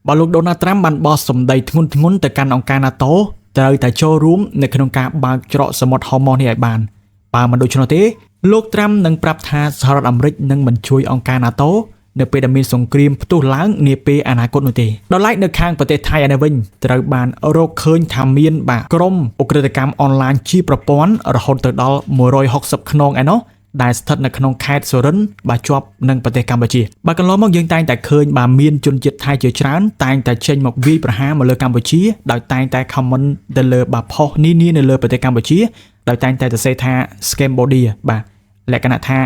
បើលោកដូណាល់ត្រាំបានបោះសម្ដីធ្ងន់ធ្ងរទៅកាន់អង្គការ NATO ត្រូវតែចូលរួមនៅក្នុងការបើកច្រកសមុទ្រហូម៉ូសនេះឲ្យបានបើមិនដូច្នោះទេលោកត្រាំនឹងប្រាប់ថាសហរដ្ឋអាមេរិកនឹងមិនជួយអង្គការ NATO នៅពេលដែលមានសង្គ្រាមផ្ទុះឡើងនាពេលអនាគតនោះទេដោយឡែកនៅខាងប្រទេសថៃឯនេះវិញត្រូវបានរកឃើញថាមានបាទក្រុមឧក្រិដ្ឋកម្មអនឡាញជាប្រព័ន្ធរហូតទៅដល់160ខ្នងឯណោះដែលស្ថិតនៅក្នុងខេត្តសុរិនបាទជាប់នឹងប្រទេសកម្ពុជាបាទកន្លងមកយើងតែងតែឃើញបាទមានជនជាតិថៃជាច្រើនតែងតែចេញមកវាយប្រហារមកលើកម្ពុជាដោយតែងតែ comment ទៅលើបាទផុសនានានៅលើប្រទេសកម្ពុជាដោយតែងតែសរសេរថា Scambodia បាទលក្ខណៈថា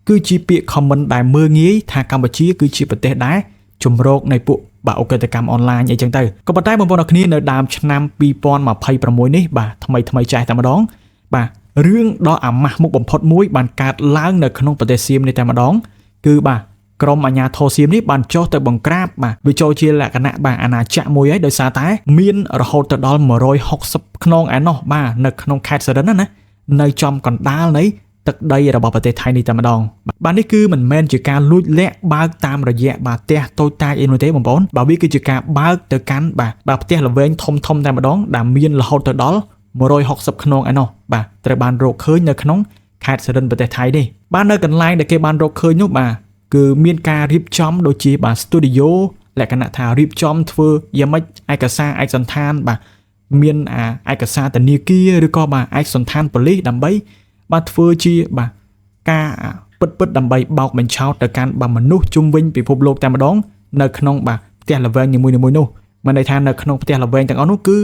គឺជាពាក្យ comment ដែលមើលងាយថាកម្ពុជាគឺជាប្រទេសដែលជំរកនៃពួកបាទឧក្រិដ្ឋកម្មអនឡាញអីចឹងទៅក៏ប៉ុន្តែបងប្អូនអរគ្នានៅដើមឆ្នាំ2026នេះបាទថ្មីថ្មីចាស់តែម្ដងបាទរឿងដ៏អាម៉ាស់មុខបំផុតមួយបានកើតឡើងនៅក្នុងប្រទេសសៀមនេះតែម្ដងគឺបាទក្រុមអាជ្ញាធរសៀមនេះបានចុះទៅបង្ក្រាបបាទវាចូលជាលក្ខណៈបាទអាណាចក្រមួយហើយដោយសារតែមានរហូតទៅដល់160ខ្នងឯណោះបាទនៅក្នុងខេត្តសរិនណានៅចំកណ្ដាលនៃទឹកដីរបស់ប្រទេសថៃនេះតែម្ដងបាទនេះគឺមិនមែនជាការលួចលាក់បើកតាមរយៈបាទផ្ទះតូចតាចអីនោះទេបងប្អូនបាទវាគឺជាការបើកទៅកាន់បាទបាទផ្ទះល្វែងធំធំតែម្ដងដែលមានរហូតទៅដល់160ខ្នងឯណោះបាទត្រូវបានរកឃើញនៅក្នុងខេត្តសរិនប្រទេសថៃនេះបាទនៅកន្លែងដែលគេបានរកឃើញនោះបាទគឺមានការរៀបចំដូចជាបាទស្ទូឌីយោលក្ខណៈថារៀបចំធ្វើយ៉ាងម៉េចឯកសារឯកសណ្ឋានបាទមានអាឯកសារធនាគារឬក៏បាទឯកសណ្ឋានប៉ូលីសដើម្បីបាទធ្វើជាបាទការពិតពិតដើម្បីបោកបញ្ឆោតទៅកាន់បាទមនុស្សជុំវិញពិភពលោកតែម្ដងនៅក្នុងបាទផ្ទះល្វែងនីមួយៗនោះមានន័យថានៅក្នុងផ្ទះល្វែងទាំងអស់នោះគឺ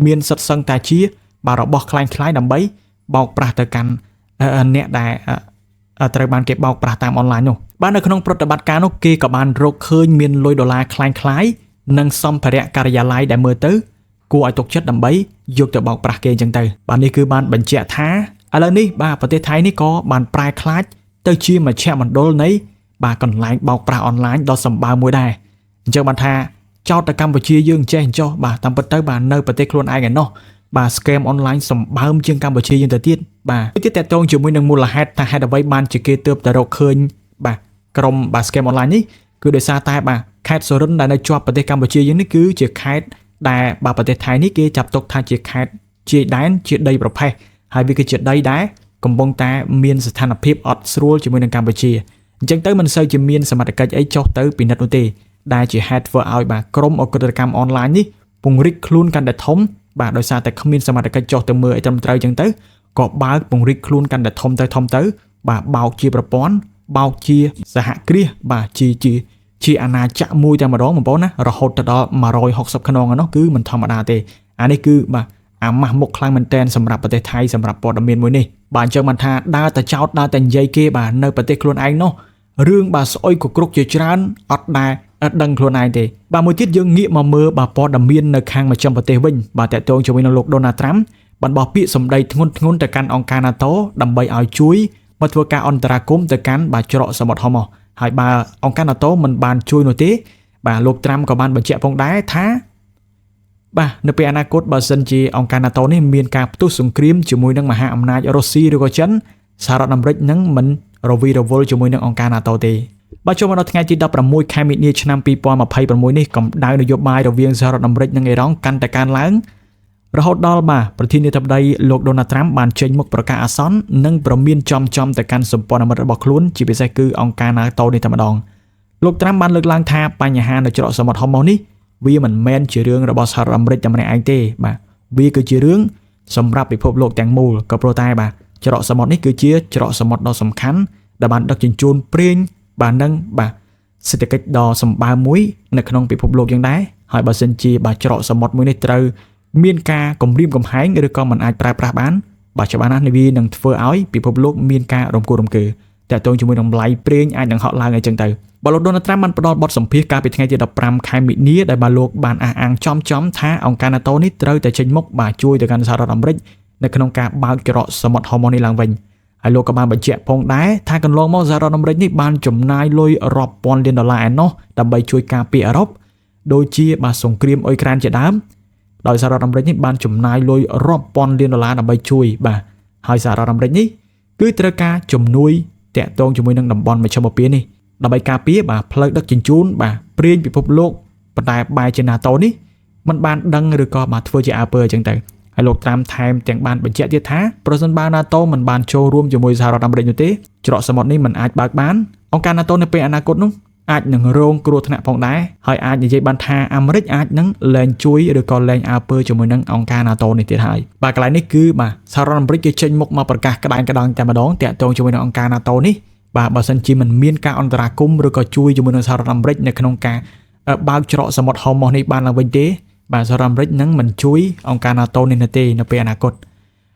មានសិតសឹងតែជាបាទរបស់คล้ายៗដើម្បីបោកប្រាស់ទៅកាន់អ្នកដែលត្រូវបានគេបោកប្រាស់តាមអនឡាញនោះបាទនៅក្នុងប្រតិបត្តិការនោះគេក៏បានរកឃើញមានលុយដុល្លារคล้ายៗនិងសម្ភារៈការិយាល័យដែលមើលទៅគួរឲ្យទុកចិត្តដើម្បីយកទៅបោកប្រាស់គេអញ្ចឹងទៅបាទនេះគឺបានបញ្ជាក់ថាឥឡូវនេះបាទប្រទេសថៃនេះក៏បានប្រែក្លាយទៅជាមជ្ឈមណ្ឌលនៃបាទកន្លែងបោកប្រាស់អនឡាញដ៏សម្បើមមួយដែរអញ្ចឹងបានថាចោតតែកម្ពុជាយើងចេះអញ្ចោះបាទតាមពិតទៅបាទនៅប្រទេសខ្លួនឯងឯណោះបាទ scam អនឡាញសម្បើមជាងកម្ពុជាយើងទៅទៀតបាទទៀតតកតងជាមួយនឹងមូលហេតុថាហេតុអ្វីបានជាគេទើបតែរកឃើញបាទក្រុមបាទ scam អនឡាញនេះគឺដោយសារតែបាទខេត្តសុរិនដែលនៅជាប់ប្រទេសកម្ពុជាយើងនេះគឺជាខេត្តដែលបាទប្រទេសថៃនេះគេចាប់ទុកថាជាខេត្តជាដែនជាដីប្រផេះហើយវាគឺជាដីដែលកំពុងតែមានស្ថានភាពអត់ស្រួលជាមួយនឹងកម្ពុជាអញ្ចឹងទៅមិនសូវជាមានសមត្ថកិច្ចអីចុះទៅពិនិត្យនោះទេដែលជាហេតុធ្វើឲ្យបាទក្រុមឧក្រិដ្ឋកម្មអនឡាញនេះពង្រីកខ្លួនកាន់តែធំបាទដោយសារតែគ្មានសមត្ថកិច្ចចុះទៅមើលអីត្រឹមត្រូវអញ្ចឹងទៅក៏បើកពង្រីកខ្លួនកាន់តែធំទៅធំទៅបាទបោកជាប្រព័ន្ធបោកជាសហគ្រាសបាទជាជាជាអាណាចក្រមួយតែម្ដងបងប្អូនណារហូតទៅដល់160ខ្នងនោះគឺមិនធម្មតាទេអានេះគឺបាទអាម៉ាស់មុខខ្លាំងមែនតែនសម្រាប់ប្រទេសថៃសម្រាប់ព័ត៌មានមួយនេះបាទអញ្ចឹងបានថាដើរតែចោតដើរតែនិយាយគេបាទនៅប្រទេសខ្លួនឯងនោះរឿងបាទស្អុយកគ្រប់ជាច្រើនអត់ដែលដឹងខ្លួនឯងទេបាទមួយទៀតយើងងាកមកមើលបាទព័ត៌មាននៅខាងមជ្ឈិមប្រទេសវិញបាទតកតងជាមួយនឹងលោកដូណាល់ត្រាំបានបោះពាក្យសម្ដីធ្ងន់ធ្ងរទៅកាន់អង្គការ NATO ដើម្បីឲ្យជួយមកធ្វើការអន្តរាគមន៍ទៅកាន់បាទច្រកសមុទ្រហោះហើយបើអង្គការ NATO មិនបានជួយនោះទេបាទលោកត្រាំក៏បានបញ្ជាក់ផងដែរថាបាទនៅពេលអនាគតបើសិនជាអង្គការ NATO នេះមានការផ្ទុះសង្គ្រាមជាមួយនឹងមហាអំណាចរុស្ស៊ីឬក៏ចិនសហរដ្ឋអាមេរិកនឹងមិនរវីរវល់ជាមួយនឹងអង្គការ NATO ទេបាទចូលមកដល់ថ្ងៃទី16ខែមីនាឆ្នាំ2026នេះកម្ដៅនយោបាយរវាងសហរដ្ឋអាមេរិកនិងអ៊ីរ៉ង់កាន់តែកើនឡើងរហូតដល់បាទប្រធានាធិបតីលោកដូណាល់ត្រាំបានចេញមុខប្រកាសអាសន្ននិងប្រមានចំចំទៅកាន់សម្ព័ន្ធមិត្តរបស់ខ្លួនជាពិសេសគឺអង្គការ NATO នេះតែម្ដងលោកត្រាំបានលើកឡើងថាបញ្ហានៅច្រកសមុទ្រហូម៉ូសនេះវាមិនមែនជារឿងរបស់សហរដ្ឋអាមេរិកតែម្នាក់ឯងទេបាទវាគឺជារឿងសម្រាប់ពិភពលោកទាំងមូលក៏ព្រោះតែបាទច្រកសមុទ្រនេះគឺជាច្រកសមុទ្រដ៏សំខាន់ដែលបានដឹកជញ្ជូនប្រេងបាទនឹងបាទសេដ្ឋកិច្ចដ៏សម្បើមមួយនៅក្នុងពិភពលោកយ៉ាងដែរហើយបើសិនជាបាទច្រកសមុទ្រមួយនេះត្រូវមានការគំរាមកំហែងឬក៏មិនអាចប្រើប្រាស់បានបាទច្បាស់ណាស់នេះវានឹងធ្វើឲ្យពិភពលោកមានការរំគោះរំកើតាក់ទងជាមួយនឹងតម្លៃប្រេងអាចនឹងហក់ឡើងអីចឹងទៅបាទលោកដូណាល់ត្រាំបានផ្ដល់បទសម្ភាសន៍កាលពីថ្ងៃទី15ខែមីនាដែលបាទលោកបានអះអាងចំចំថាអង្គការ NATO នេះត្រូវតែចេញមុខបាទជួយទៅកាន់សហរដ្ឋអាមេរិកនៅក្នុងការបើកច្រកសមុទ្រហូម៉ូសនេះឡើងវិញហើយលោកក៏បានបញ្ជាក់ផងដែរថាកន្លងមកសហរដ្ឋអាមេរិកនេះបានចំណាយលុយរាប់ពាន់លានដុល្លារឯណោះដើម្បីជួយការពារអឺរ៉ុបដូចជាបាទសង្គ្រាមអ៊ុយក្រែនជាដើមដោយសហរដ្ឋអាមេរិកនេះបានចំណាយលុយរាប់ពាន់លានដុល្លារដើម្បីជួយបាទហើយសហរដ្ឋអាមេរិកនេះគឺត្រូវការជំនួយតាក់ទងជាមួយនឹងតំបន់មជ្ឈិមបូព៌ានេះដើម្បីការពារបាទផ្លូវដឹកជញ្ជូនបាទព្រាញពិភពលោក ប៉ុន្តែបែរជា NATO នេះមិនបានដឹងឬក៏បាទធ្វើជាអើពើអញ្ចឹងទៅហើយលោកត្រាំថែមទាំងបានបញ្ជាក់ទៀតថាប្រសិនបើ NATO មិនបានចូលរួមជាមួយសហរដ្ឋអាមេរិកនោះទេច្រកសមុទ្រនេះមិនអាចបើកបានអង្គការ NATO នៅពេលអនាគតនោះអាចនឹងរងគ្រោះថ្នាក់ផងដែរហើយអាចនិយាយបានថាអាមេរិកអាចនឹងលែងជួយឬក៏លែងអើពើជាមួយនឹងអង្គការ NATO នេះទៀតហើយបាទកន្លែងនេះគឺបាទសហរដ្ឋអាមេរិកគេចេញមុខមកប្រកាសក្តាងក្តាងតែម្ដងតាក់ទងជាមួយនឹងអង្គការ NATO នេះបាទបើសិនជាមិនមានការអន្តរាគមន៍ឬក៏ជួយជាមួយនឹងសហរដ្ឋអាមេរិកនៅក្នុងការបើកច្រកសមុទ្រហូម៉ូសនេះបានឡើងវិញទេបាទសហរដ្ឋអាមេរិកនឹងមិនជួយអង្គការ NATO នេះនោះទេនៅពេលអនាគត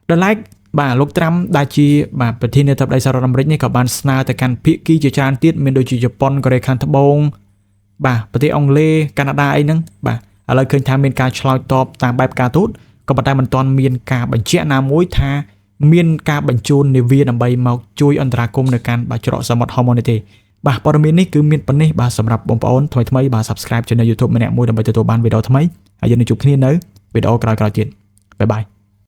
ដោយឡែកបាទលោកត្រាំដែលជាបាទប្រធានាធិបតីសហរដ្ឋអាមេរិកនេះក៏បានស្នើទៅកាន់ភាគីជាច្រើនទៀតមានដូចជាជប៉ុនកូរ៉េខាងត្បូងបាទប្រទេសអង់គ្លេសកាណាដាអីហ្នឹងបាទឥឡូវឃើញថាមានការឆ្លើយតបតាមបែបការទូតក៏ប៉ុន្តែមិនទាន់មានការបញ្ជាក់ណាមួយថាមានការបញ្ជូននាវាដើម្បីមកជួយអន្តរាគមន៍នៅកាន់បាទច្រកសមុទ្រហូម៉ូនេះទេបាទព័ត៌មាននេះគឺមានប៉ុណ្ណេះបាទសម្រាប់បងប្អូនថ្មីថ្មីបាទ Subscribe Channel YouTube ម្នាក់មួយដើម្បីទទួលបានវីដេអូថ្មីហើយយើងនឹងជួបគ្នានៅវីដេអូក្រោយៗទៀតបាយបាយ។